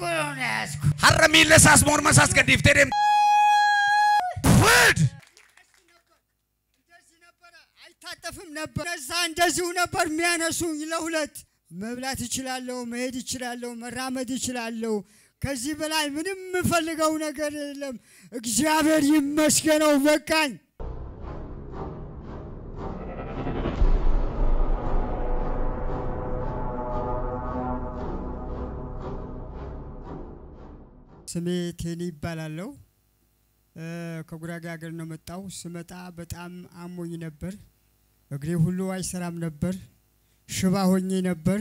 ነው የያዝኩ። Har'a miila isaas morma isaas gadhiiftee deemte. Fred! እንደዚህ ነበረ፣ አይታጠፍም ነበር። እዛ እንደዚሁ ነበር የሚያነሱኝ ለሁለት። መብላት እችላለሁ፣ መሄድ እችላለሁ፣ መራመድ እችላለሁ። ከዚህ በላይ ምንም የምፈልገው ነገር የለም። እግዚአብሔር ይመስገነው፣ በቃኝ። ስሜ ቴኒ ይባላለሁ። ከጉራጌ ሀገር ነው መጣው። ስመጣ በጣም አሞኝ ነበር። እግሬ ሁሉ አይሰራም ነበር። ሽባ ሆኜ ነበር።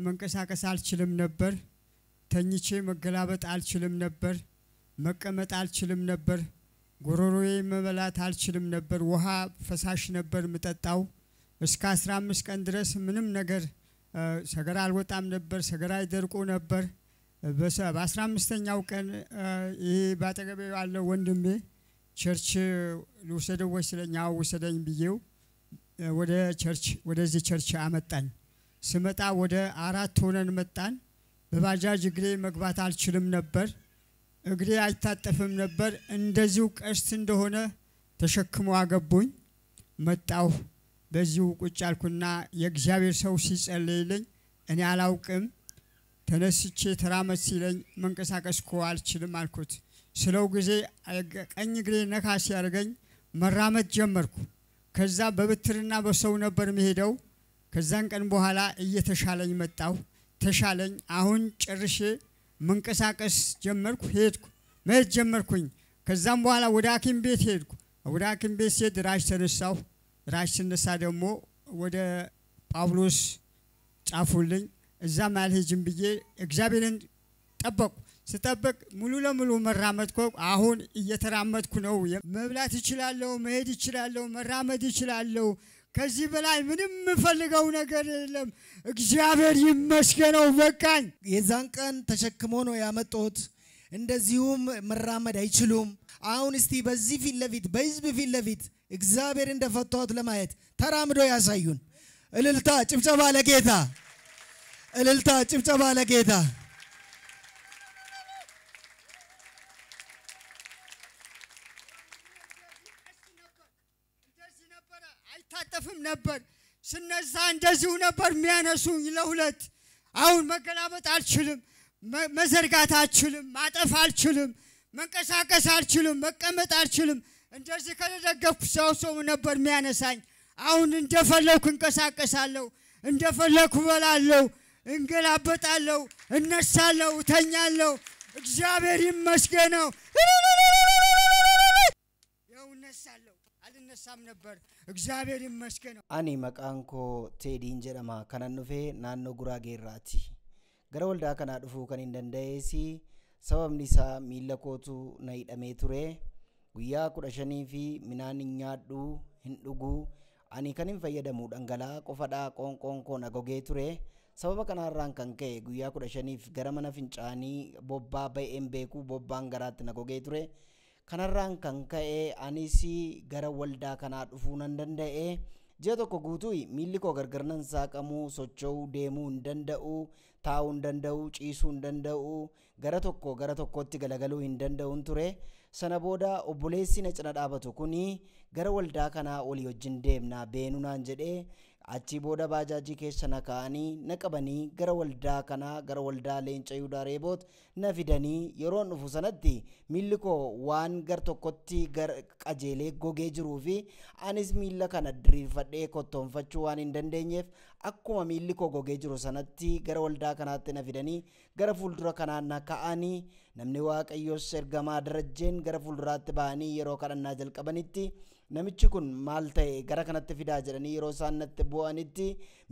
መንቀሳቀስ አልችልም ነበር። ተኝቼ መገላበጥ አልችልም ነበር። መቀመጥ አልችልም ነበር። ጎሮሮዬ መበላት አልችልም ነበር። ውሃ ፈሳሽ ነበር ምጠጣው። እስከ 15 ቀን ድረስ ምንም ነገር ሰገራ አልወጣም ነበር። ሰገራ ይደርቆ ነበር። በ15ኛው ቀን ይሄ ባጠገቤ ያለው ወንድሜ church ልውሰደው ወይ ሲለኝ አዎ ውሰደኝ ብዬው ወደ church ወደዚህ church አመጣኝ። ስመጣ ወደ 4 ሆነን መጣን። በባጃጅ እግሬ መግባት አልችልም ነበር። እግሬ አይታጠፍም ነበር። እንደዚሁ ቀስት እንደሆነ ተሸክሞ አገቡኝ። መጣሁ። በዚሁ ቁጭ አልኩና የእግዚአብሔር ሰው ሲጸልይልኝ እኔ አላውቅም። ተነስቼ ተራመድ ሲለኝ መንቀሳቀስ እኮ አልችልም አልኩት። ስለው ጊዜ ቀኝ እግሬ ነካ ሲያደርገኝ መራመድ ጀመርኩ። ከዛ በብትርና በሰው ነበር የምሄደው። ከዛን ቀን በኋላ እየተሻለኝ መጣሁ። ተሻለኝ። አሁን ጨርሼ መንቀሳቀስ ጀመርኩ። ሄድኩ፣ መሄድ ጀመርኩኝ። ከዛም በኋላ ወደ ሐኪም ቤት ሄድኩ። ወደ ሐኪም ቤት ስሄድ ራሽ ተነሳሁ። ራሽ ስነሳ ደግሞ ወደ ጳውሎስ ጻፉልኝ። እዛም አልሄጅም ብዬ እግዚአብሔርን ጠበቅኩ። ስጠብቅ ሙሉ ለሙሉ መራመድኩ። አሁን እየተራመድኩ ነው። መብላት እችላለሁ፣ መሄድ እችላለሁ፣ መራመድ እችላለሁ። ከዚህ በላይ ምንም የምፈልገው ነገር የለም። እግዚአብሔር ይመስገነው፣ በቃኝ። የዛን ቀን ተሸክሞ ነው ያመጡት። እንደዚሁም መራመድ አይችሉም። አሁን እስቲ በዚህ ፊት ለፊት በህዝብ ፊት ለፊት እግዚአብሔር እንደፈታሁት ለማየት ተራምዶ ያሳዩን። እልልታ ጭብጨባ ለጌታ፣ እልልታ ጭብጨባ ለጌታ። እንደዚህ ነበረ፣ አይታጠፍም ነበር። ስነሳ እንደዚሁ ነበር የሚያነሱኝ ለሁለት። አሁን መገላበጥ አልችልም፣ መዘርጋት አልችልም፣ ማጠፍ አልችልም፣ መንቀሳቀስ አልችልም፣ መቀመጥ አልችልም። እንደዚህ ከተደገፍኩ ሰው ሰው ነበር የሚያነሳኝ። አሁን እንደፈለኩ እንቀሳቀሳለሁ፣ እንደፈለኩ እበላለሁ፣ እንገላበጣለሁ፣ እነሳለሁ፣ እተኛለሁ። እግዚአብሔር ይመስገነው። ይኸው እነሳለሁ፣ አልነሳም ነበር። እግዚአብሔር ይመስገነው። Ani maqaan koo Teediin jedhama. Kanan dhufe naannoo Guraagee irraati. Gara waldaa kanaa dhufuu kan hin danda'ees sababni isaa miilla kootu na hidhamee ture. Guyyaa 15 fi midhaan hin nyaadhu, hin dhugu. Ani kan hin fayyadamu dhangala'aa qofadhaa, qoonqoon koo na gogee ture. Sababa kanarraan kan ka'e guyyaa 15 gara mana fincaanii bobbaa ba'een beeku, bobbaan garaatti na gogee ture. Kanarraan kan ka'e anis gara waldaa kanaa dhufuu nan danda'e. Ji'a tokko guutuu miilli koo gargar nan saaqamuu, socho'uu, deemuu hin danda'u, taa'uu hin danda'u, ciisuu hin danda'u, gara tokko gara tokkotti galagaluu hin danda'uun ture. Sana booda obboleessi na cina dhaabatu kuni gara waldaa kanaa olii wajjin deemnaa beenuu naan jedhee achi booda baajaajii keessa na kaa'anii na qabanii gara waldaa kanaa gara waldaa Leenca Yihudaa Reeboot na fidanii yeroon dhufu sanatti miilli koo waan gar tokkotti qajeelee gogee jiruu fi anis miilla kana diriirfadhee kottoonfachuu waan hin dandeenyeef akkuma miilli koo gogee jiru sanatti gara waldaa kanaatti na fidanii gara fuuldura kanaa na kaa'anii namni Waaqayyoos ergamaa Darajjeen gara fuulduraatti ba'anii yeroo kadhannaa jalqabanitti namichi kun maal ta'e gara kanatti fidaa jedhanii yeroo isaan natti bu'anitti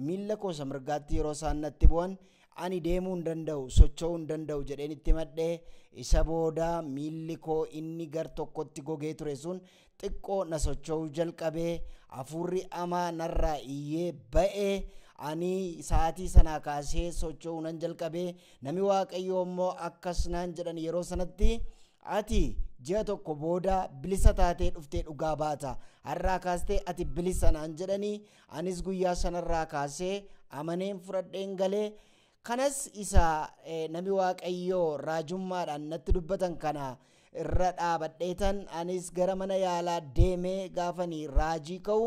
miilla koo isa mirgaatti yeroo isaan natti bu'an ani deemuu hin danda'u, socho'uu hin danda'u jedheen itti madhee isa booda miilli koo inni gar tokkotti gogee ture sun xiqqoo na socho'uu jalqabee hafuurri amaa narraa iyyee ba'ee ani sa'aatii sanaa kaasee socho'uu nan jalqabee nami Waaqayyoo immoo akkas naan jedhan yeroo sanatti ati ji'a tokko booda bilisa taatee dhuftee dhugaa baata. Har'aa kaastee ati bilisa naan jedhanii anis guyyaa sanarraa kaasee amaneen fudhadheen galee Kanas isa namni Waaqayyoo raajummaadhaan natti dubbatan kana irra dhaabadheetan anis gara mana yaalaa deemee gaafanii raajii ka'u,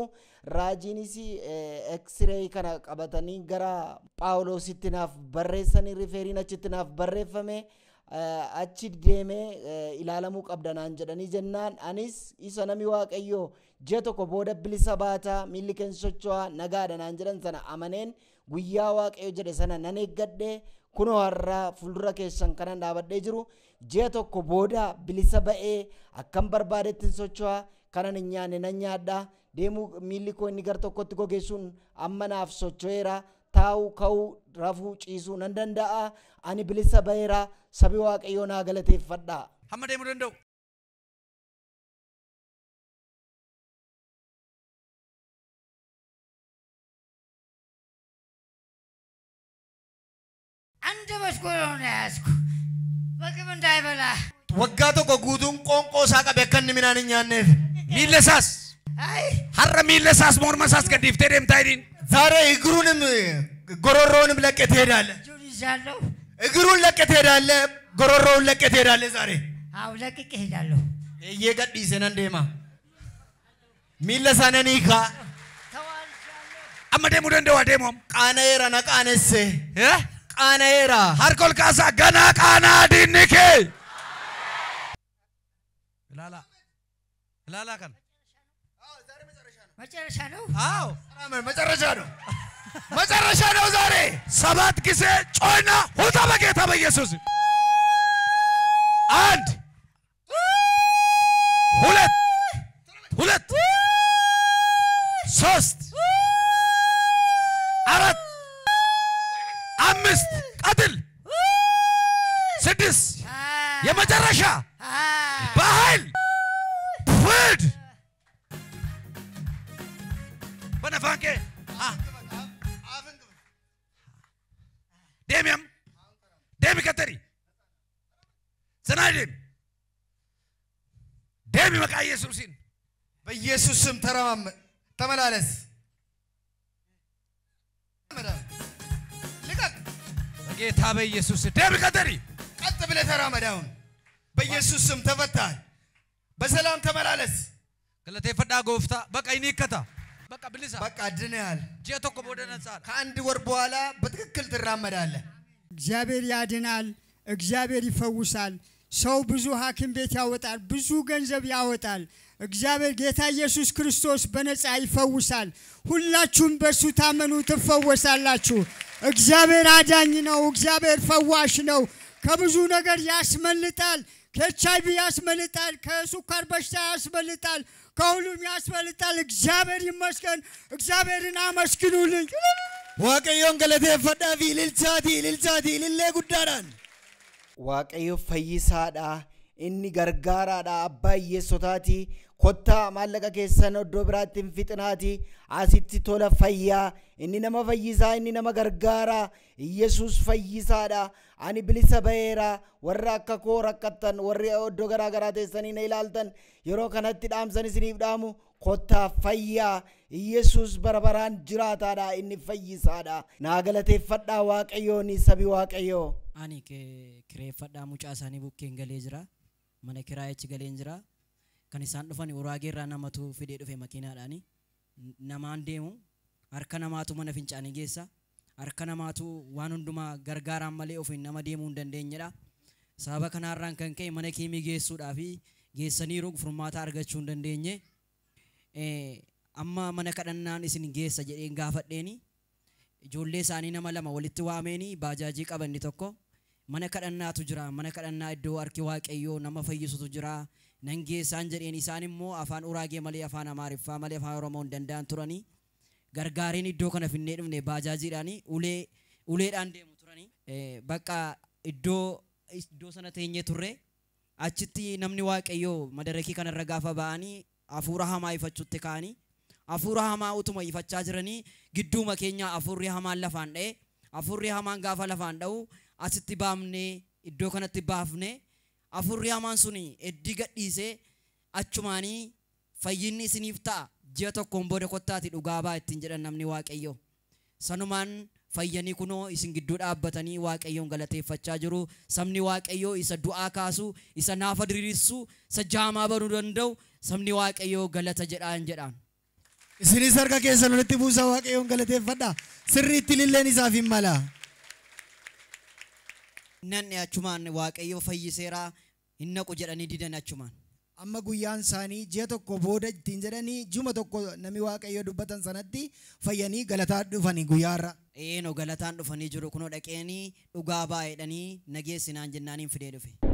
raajiinis X-ray kana qabatanii gara Phaawulositti naaf barreessanii, rifeeriin achitti naaf barreeffame, achi deemee ilaalamuu qabda naan jedhanii jennaan, anis isa namni Waaqayyoo ji'a tokko booda bilisa baataa, miilli keenya socho'aa, nagaadha naan jedhan sana amaneen guyyaa Waaqayyo jedhe sana nan eeggadhe. Kunoo har'a fuuldura keessan kanan dhaabadhee jiru ji'a tokko booda bilisa ba'ee akkam barbaadetti socho'aa, kanan hin nyaanne nan nyaadha, deemuu miilli koo inni gar tokkotti gogeessuun amma naaf socho'eera, taa'uu, ka'uu, rafuu, ciisuu nan danda'a, ani bilisa ba'eera, sabi Waaqayyoo naa galateeffadha. Hamma deemuu danda'u. አንድ መስኮት ነው የያዝኩ ምግብ እንዳይበላ። Waggaa tokko guutuun qoonqoo isaa qabe akka inni midhaan hin nyaanneef. Miilla isaas አይ har'a miilla isaas morma isaas gadhiiftee deemtaa jedhiin. ዛሬ እግሩንም ጎሮሮውንም ለቀህ ትሄዳለህ። እጁን ይዣለሁ። እግሩን ለቀህ ትሄዳለህ። ጎሮሮውን ለቀህ ትሄዳለህ። ዛሬ አዎ ለቅቄ እሄዳለሁ። Eeyyee, gadhiisee nan deema. Miilla isaa nan hiikaa. ተዋልቻለሁ። Amma deemuu danda'u adeemu amma. Qaana'eera, na qaanesse. Eh? Qaana'eera. Harka ol kaasaa, ganaa qaanaa diinni kee. Ilaalaa. Ilaalaa kana. መጨረሻ ነው። አዎ። መጨረሻ ነው። መጨረሻ ነው ዛሬ። ሰባት ጊዜ ጮህና ውጣ በጌታ በኢየሱስ። አንድ፣ ሁለት፣ ሁለት፣ ሶስት፣ አራት፣ አምስት፣ ቀጥል፣ ስድስት፣ የመጨረሻ በኃይል ፍድ በነፋንቄ deemi, amma deemi, katari sanaa deemi, deemi, maqaa Yesuusiin. በኢየሱስ ስም ተረማመ ተመላለስ። ልቀቅ። በጌታ በኢየሱስ deemi, katari. ቀጥ ብለህ ተራመድ። አሁን በኢየሱስ ስም ተፈታሃል። በሰላም ተመላለስ። Galateeffadhaa gooftaa. Baqa inni hiikkata, baqa bilisa. በቃ ድነሃል። Ji'a tokko booda ነጻ። ከአንድ ወር በኋላ በትክክል ትራመዳለህ። እግዚአብሔር ያድናል። እግዚአብሔር ይፈውሳል። ሰው ብዙ ሐኪም ቤት ያወጣል፣ ብዙ ገንዘብ ያወጣል። እግዚአብሔር ጌታ ኢየሱስ ክርስቶስ በነፃ ይፈውሳል። ሁላችሁም በእርሱ ታመኑ ትፈወሳላችሁ። እግዚአብሔር አዳኝ ነው። እግዚአብሔር ፈዋሽ ነው። ከብዙ ነገር ያስመልጣል። ከኤች አይቪ ያስመልጣል። ከስኳር በሽታ ያስመልጣል። ከሁሉም ያስመልጣል። እግዚአብሔር ይመስገን። እግዚአብሔርን አመስግኑልኝ። Waaqayyoon galateeffadhaa fi ililchaatii, ililchaatii, ilillee guddaadhaan. Waaqayyo fayyisaadha. Inni gargaaraadha. Abbaa hiyyeessotaati. Kottaa, maallaqa keessan iddoo biraatti hin fixinaati. Asitti tola fayyaa. Inni nama fayyisaa, inni nama gargaaraa. Iyesuus fayyisaadha. Ani bilisa ba'eera. Warra akka koo rakkattan, warri iddoo garaa garaa teessanii na ilaaltan, yeroo kanatti dhaamsan isiniif dhaamu, kottaa fayyaa. Iyesuus bara baraan jiraataadha. Inni fayyisaadha. Naa galateeffadhaa Waaqayyoon, sabi Waaqayyoo. Ani kireeffadhaa mucaa isaanii bukkeen galee jira. Mana kiraayichi galeen jira. Kan isaan dhufan Uraageerraa namatu fidee dhufe makiinaadhaani. Namaan deemu, harka namaatu mana fincaanii geessa. Harka namaatu waan hundumaa gargaaraan malee ofiin nama deemuu hin dandeenyedha. Sababa kanaarraan kan ka'e mana kiimii geessuudhaa fi geessaniiru, furmaata argachuu hin dandeenye. Amma mana kadhannaan isin geessa jedheen gaafadheeni. Ijoollee isaanii nama lama walitti waameeni, baajaajii qabanni tokko mana kadhannaatu jira, mana kadhannaa iddoo harki Waaqayyoo nama fayyisutu jira, nan geessaan jedheen. Isaan immoo afaan Uraagee malee, afaan Amaariffaa malee afaan Oromoo hin danda'an turanii. Gargaariin iddoo kana finnee dhufne baajaajiidhaani, ulee uleedhaan deemu turanii. Bakka iddoo sana teenyee turre, achitti namni Waaqayyoo madarakii kanarra gaafa ba'anii hafuura hamaa ifachuutti ka'anii, hafuura hamaa utuma ifachaa jiranii gidduuma keenya hafuurri hamaan lafaan dha'e. Hafuurri hamaan gaafa lafaan dha'u asitti baafnee, iddoo kanatti baafnee, hafuurri hamaan suni eddii gadhiisee achumaanii fayyinni isiniif ta'a, ji'a tokkoon booda kottaati dhugaa baa ittiin jedhan namni Waaqayyo. Sanumaan Fayyanii kunoo isin gidduu dhaabbatanii Waaqayyoon galateeffachaa jiru. Sabni Waaqayyoo isa du'aa kaasu, isa naafa diriirsu, isa jaamaa banuu danda'u, sabni Waaqayyoo galata jedhaan jedhaan. Isinis harka keessan walitti buusaa Waaqayyoon galateeffadha. Sirriitti ililleen isaaf hin mala. Nanni achumaan Waaqayyo fayyiseera hin naqu jedhanii didan achumaan. Amma guyyaan isaanii ji'a tokko booda ittiin jedhanii juma tokko namni Waaqayyo dubbatan sanatti fayyanii galataa dhufanii guyyaarra. Eenoo galataan dhufanii jiru kunoo dhaqeenii dhugaa baay'eedhanii nageessinaan jennaaniin fidee dhufe.